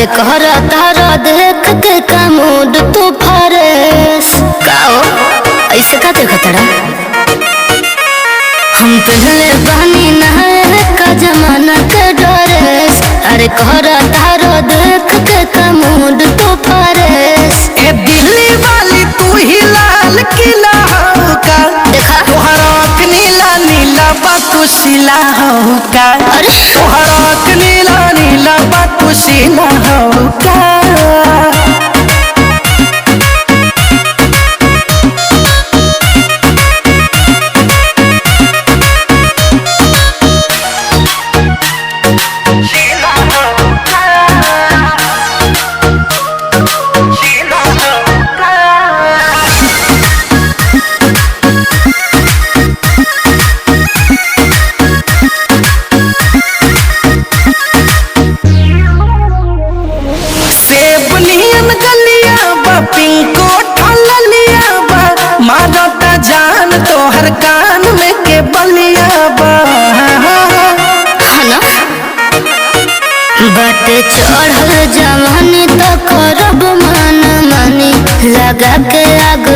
अरे कहरा तारा देख के का मूड तू फरेस का हो ऐसे का देखतड़ा। हम पहले बहनी नहाए का जमाना के ड्रेस। अरे कहरा तारा देख के का मूड तू फरेस। ए दिल्ली वाली तू ही लाल किला हो का, देखा तोहरा नीला नीला बातुशीला हो का, अरे तोहरा नीला नीला बातुशीला हो का। सेब नियन गलिया बा, पिंको ठललिया बा, मारता जान तोहर कान में के बलिया बा। हाँ ना बट चढ़ल जवानी तो करब मन मानी, लगा के आग।